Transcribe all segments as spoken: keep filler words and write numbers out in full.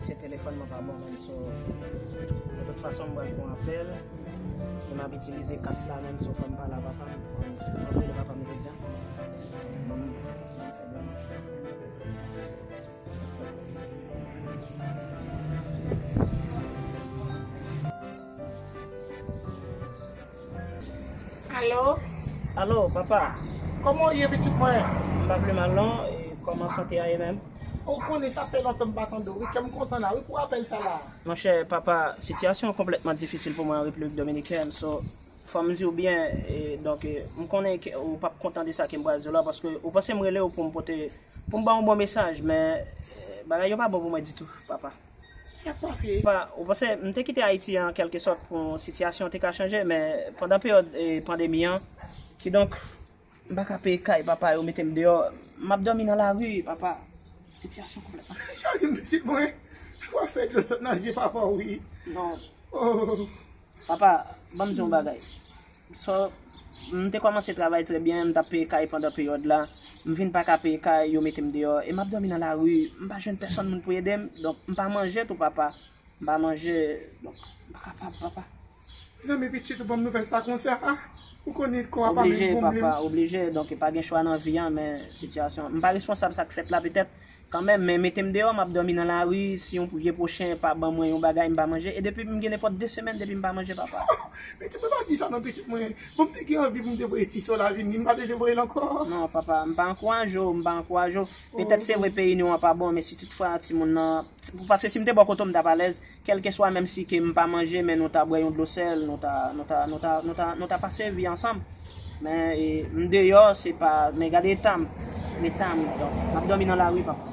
Se telefòn mwen pa bon menm, so, de tout fason, m pral fè yon apèl. E m ap itilize kas la menm, so, fò m pale a papa m, fò m, fò m rele papa m jodi a. Bon, m fè demach. Alo? Alo, papa. Kòman w ye, pitit mwen? M pa pi mal non. E kòman sante a ye menm? Ou konnen sa fè lontan m pa tande w wi, kè m kontan la wi pou apèl sa la. Monchè, papa, sitiyasyon an konplètman difisil pou mwen an Repiblik Dominikèn, so, fò m di w byen, e, donk, e, m konnen ke ou p ap kontan de sa ke m pral di w la, paske ou panse m rele w pou m pote, pou m ba w yon bon mesaj, men, e, bagay yo pa bon pou mwen ditou, papa. Sa k pase? Papa, ou panse m te kite Ayiti an kèlkesòt pou sitiyasyon te ka chanje, men pandan peryòd, e, pandemi an, kidonk, m pa ka peye kay, papa, yo mete m deyò. M ap dòmi nan lari, papa. Sitiyasyon konplètman. Jan di m pitit mwen, w ap fè dlo sot nan je papa w wi. Non. Oh. Papa, ban m di yon bagay. So, m te kòmanse travay trè byen, m t ap peye kay pandan peryòd la. M vin pa ka peye kay, yo mete m deyò. E m ap dòmi nan lari. M pa jwenn pèsonn moun pou ede m. Donk, m pa manje tou, papa. M pa manje. Donk, m pa kapab, papa. Mezanmi, pitit, ou ban m nouvèl sa konsa, a? Ou konnen kò a pa menm bonble. Oblije, papa, oblije. Donk, pa gen chwa nan vi a, men sitiyasyon. M pa responsab sa k fèt la, petèt, kanmenm, men mete m deyò, m ap dòmi nan lari, si yon vye pwochen pa ban mwen yon bagay, m pa manje. E depi m gen nenpòt de semèn, depi m pa manje, papa. Pitit mwen, pa di sa non, pitit mwen. Bon, m te gen anvi pou m te voye ti sè w la vini, m pa bezwen voye l ankò. Non, papa, m pa ankouraje w, m pa ankouraje w. Petèt se vre peyi nou an pa bon, men si toutfwa timoun nan, paske si m te bò kote w, m t ap alèz, kèlkeswa, menm si ke m pa manje, men nou ta bwè yon dlo sèl, nou ta, nou ta, nou ta, nou ta, nou ta pase vi ansanm. Men, e, m deyò, se pa, men gade eta m, eta m, donk, m ap dòmi nan lari, papa.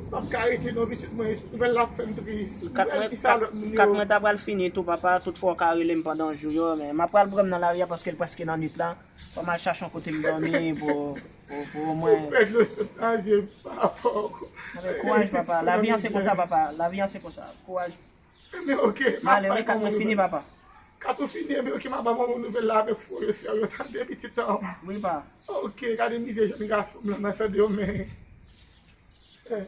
M ap ka rete non, pitit mwen, nouvèl la ap fè m tris. Kat mwen, kat mwen ta pral fini tou, papa, tout fwa w ka rele m pandan jou yo, men m ap pral pran m nan lari a paske l prèske nan nwit la. Fò m al chache yon kote m dòmi pou, pou, pou omwen. Ou pèd lòs nan je papa. Kouraj, papa. Lavi an se konsa, papa. Lavi an se konsa. Kouraj. Men oke, m ap ale, wi, kat mwen fini, papa. Kat ou fini, men oke, m ap ba manman w nouvèl la avèk frè yo, sè yo, tande, pitit an. Wi, pa. Oke, gade mizè jèn gason m lan nan sèt yo, men. Eh.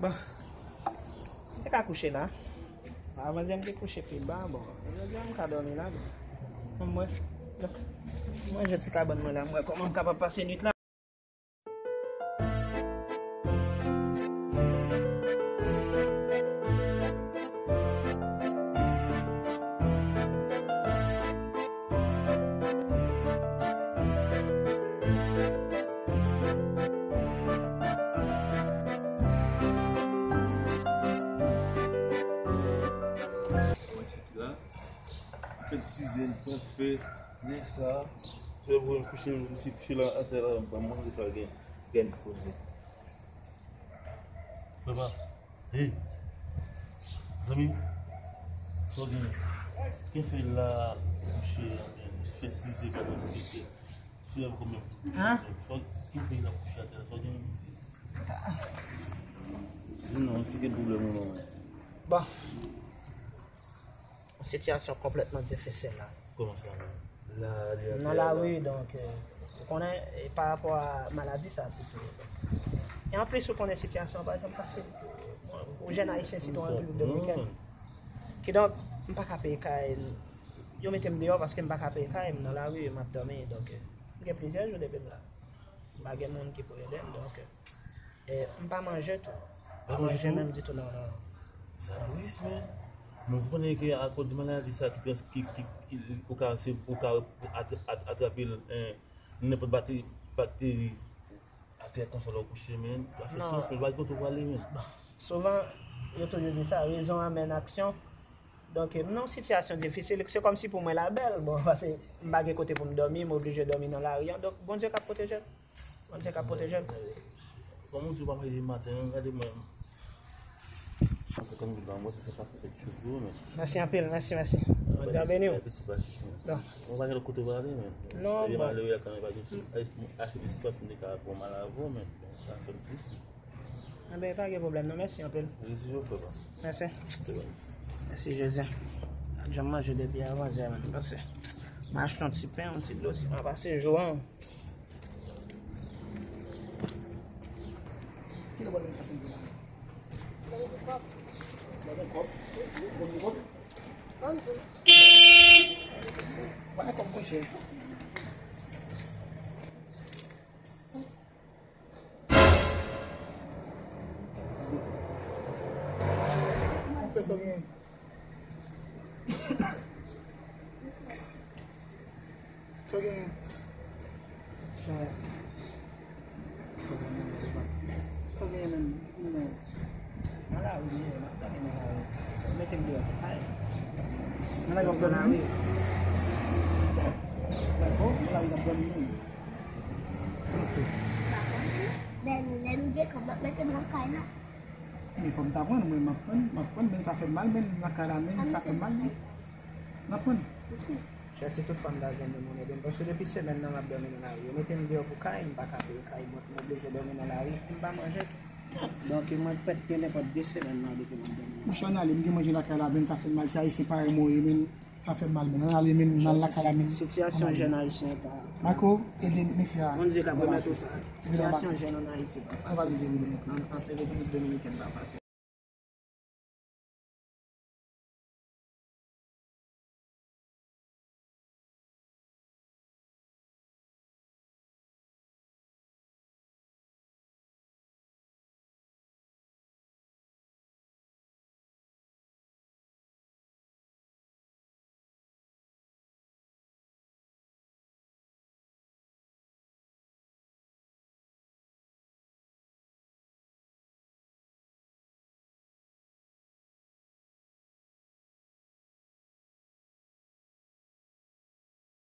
Bon. M te ka kouche la. Avan yè m te kouche pi ba, bon. Jodi a m ka dòmi la, bon. Mwen, mwen, mwen jodi kabann mwen la, mwen kòman m kapab pase nwit la. Mwen chita la, fè sizè, l pran fè, lè sa, se pou m kouche, m si kouche la atè la, ban m manje sa gen, gen dispoze. Papa, hey, zanmi, sa w gen? Ken fè la kouche, fè sizè, pa nan sete. Ti lè konbyen pou kouche? Hein? Sa w, ken fè la kouche atè la, sa w gen? Di m non, esplike m pwoblèm ou non. Bon. Yon sitiyasyon konplètman difisil la. Kòman sa? Nan lari, donk, euh, ou konnen, e pa rapò a maladi sa, sitou. E anplis, ou konnen sitiyasyon an pa janm fasil. Ou jèn ayisyen, sitou an Repiblik Dominikèn. Kidonk, m pa ka peye kay, yo mete m deyò paske m pa ka peye kay, m nan lari, m ap dòmi, donk, euh, m gen plizyè jou depi sa. M pa gen moun ki pou ede m, donk, euh, E, m pa manje tou. Pa manje menm ditou, non, non. Sa tris, men. Men ou konnen ke akoz de maladi sa ki trans-, ki, ki, ki, ou ka, se, ou ka at-, at-, atrape l, eh, nenpòt bate-, bakteri atè konsa lè w kouche, men. Sa fè sans, men, pa gen kote w prale, men. Bon, souvan, yo toujou di sa, rezon amèn aksyon. Donk, m nan yon sitiyasyon difisil, se kòmsi pou mwen la bèl, bon, paske m pa gen kote pou m dòmi, m oblije dòmi nan lari a. Donk, Bondye k ap pwoteje m. Bondye k ap pwoteje m. Kòm ou di, w pa manje maten, gade mwen. Mèsi anpil, mèsi, mèsi. Bondye a beni w. Bon. Mwen pa gen lòt kote pou ale, men. Non, se vye bon. Malere a kanmenm pa gen sou. Achte ti espas pou m te ka bon mal avè w, men sa fè m tris. Anben, pa gen pwoblèm, non. Mèsi anpil. Mèsi, frè pa. Mèsi. Mèsi, Jezi. Jan m manje depi avan yè, men. Pase. M achte yon ti pen, yon ti dlo, si m a pase jou an. Ki lè w pral vin pase jou la? Lè gen kòb. Lè gen kòb. Lè gen kòb. Lè gen kòb. Wè kòb kouche. Ou fè sa gen. Sa gen. Sa gen menm. Nan lari m ye, m ap gade nan lari. Mete m deyò pou kay. Nan lari w ap dòmi? Nan lari w ap dòmi? Lè, lè nou gen kòb, mete m nan kay la. Men fò m ta pran, mwen m ap pran, m ap pran, men sa fè m mal, men lakay la, men sa fè m mal, men m ap pran. Chè, si tout fwa m ta jwenn yon moun ede m, paske depi semèn nan m ap dòmi nan lari. Yo mete m deyò pou kay, m pa ka peye kay, donk m oblije dòmi nan lari, m pa manje tou. Donk, mwen pèt gen nenpòt de semèn nan depi m ap dòmi nan lari. Monchè, ann ale, m gen manje lakay la, men sa fè m mal, se ayisyen parèy mwen ye, men sa fè m mal, men ann ale, men m al lakay la, men. Sitiyasyon jèn ayisyen pa. Marco, ede mesye a. Bondye k ap remèt ou sa. Sitiyasyon jèn ann Ayiti pa fasil. An, an Repiblik Dominikèn pa fasil.